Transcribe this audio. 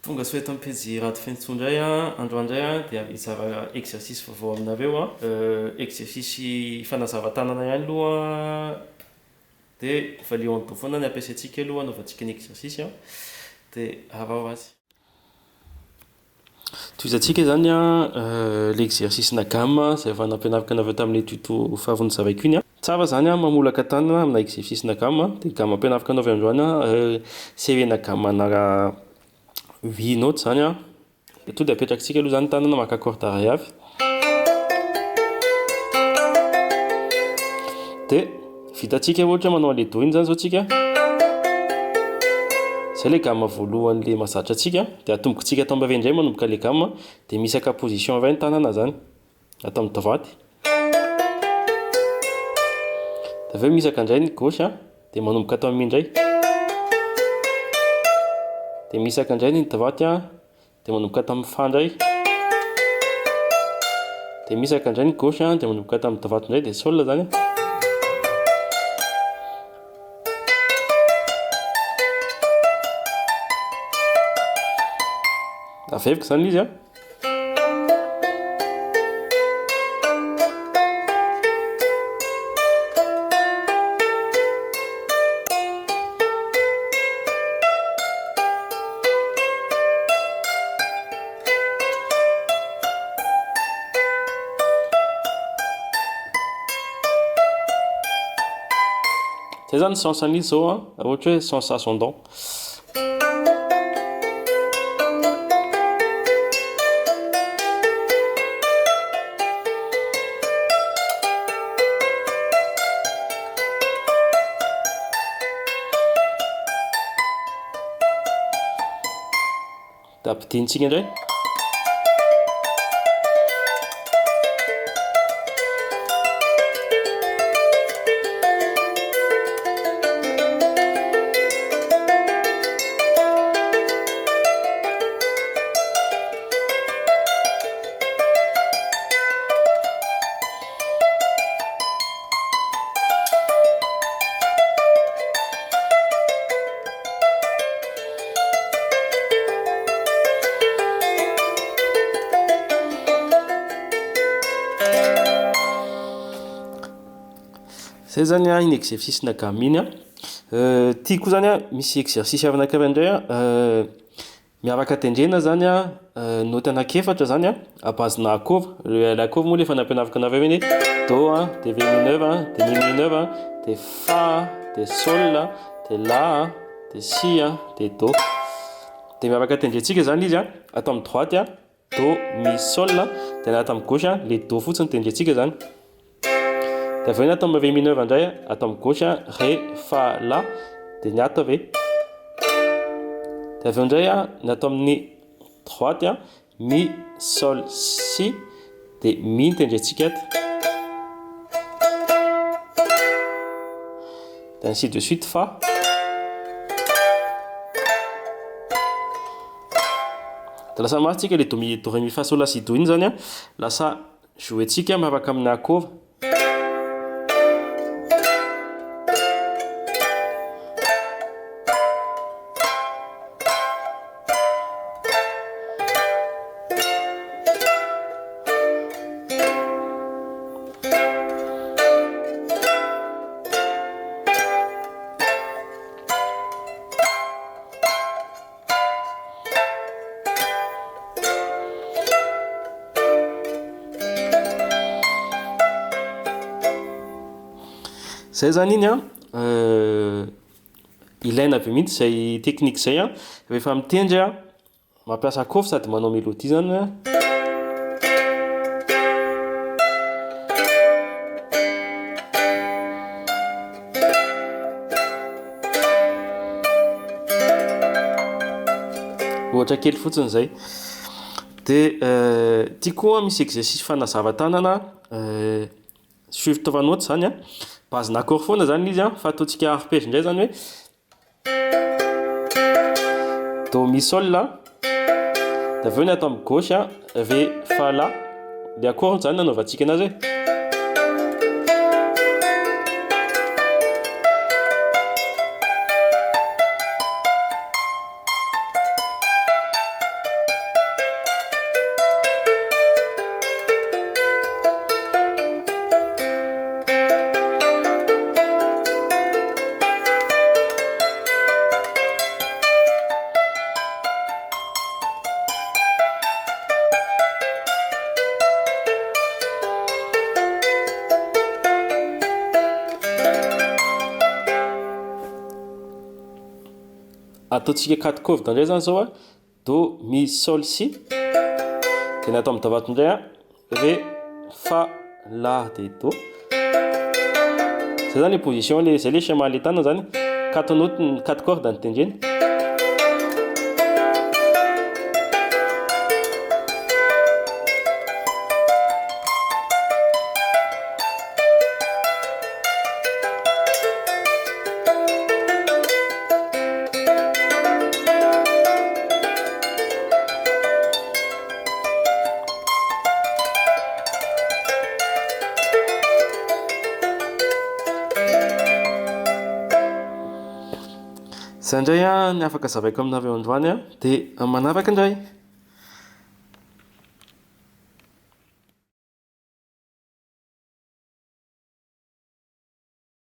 Tonga soa eto amin'ny pejy Rado Fenintsoa indray an, androany indray an dia hizara exercice vaovao aminareo an, exercice fanazava-tanana ihany aloha an, dia valio en do foana ny ampiasaintsika aloha hanaovantsika ny exercice an, dia araho azy. Tohizantsika izany an ilay exercice-na gamme izay efa nampianariko anareo tamin'ilay tuto faharoa nozaraiko iny an. Tsara izany an mamolaka tanana amina exercice-na gamme, dia gamme ampianariko anao avy androany an série-na gamme ana huit notes izany an. Dia tonga dia apetrakitsika aloha izany ny tanana maka corde iray avy. Dia vitantsika ohatra hoe manao an'ilay do iny izany izao tsika. Izay ilay gamme voalohany ilay mahazatra antsika. Dia atombokintsika atao amin'ny indray manomboka ilay gamme. Dia misaka position iray ny tanana izany. Atao amin'ny droite. Dia avy eo misaka indray ny gauche an. Dia manomboka atao amin'ny mi indray. Dia misaka indray ny droite an. Dia manomboka atao amin'ny fa indray. Dia misaka indray ny gauche an. Dia manomboka atao amin'ny droite indray dia sol izany. Averiko izany izy an. Zay zany sens an'izy zao an, raha ohatra hoe sens ascendant. Dia ampidintsika indray. Zay zany an iny exercice na gamme iny an. Ty koa zany an misy exercice hafa anankiray indray an, miaraka tendrena zany an naoty anankiefatra zany an à base na accord, le accord moa le efa nampianariko anareo iny hoe do an, de ré mineur an, de mi mineur an, de fa an, de sol an, de la an, de si an, de do. De miaraka tendrentsika zany izy an, ato amin'ny droite an, do, mi, sol, de ny ato amin'ny gauche an, le do fotsiny tendrentsika zany. De avy eo ny ato amin'ny ré mineur indray an, ato amin'ny gauche an, ré, fa, la, de ny ato ré. De avy eo indray an, ny ato amin'ny droite an, mi, sol, si, de mi no tendrentsika ato. De ainsi de suite fa. De lasa mafy tsika le do mi do ré mi fa sol la si do iny zany an, lasa jouer-tsika miaraka amin'ny accord. Zay zany iny an, ilaina be mihitsy izay technique izay an, rehefa mitendry an, mampiasa kôfa sady manao mélodie zany an. Ohatra kely fotsiny izay. Dia ity koa misy exercice fanazava-tanana suivre trois notes izany an, base-na accord foana izany ilay izy an, fa ataontsika arpège indray izany hoe Do mi sol a, dia avy eo ny ato amin'ny gauche a, Ré fa la, ilay accord izany no anaovantsika anazy hoe. Ataontsika quatre cordes indray zany zao a, Do, Mi, Sol, Si. Dia ny ato amin'ny droite indray a, Ré, Fa, La dia Do. Zay zany le position le, zay le schéma le tanana zany, quatre notes, quatre cordes no tendrena. Zay indray an ny afaka zavaiko aminareo androany an, dia amin'ny manaraka indray.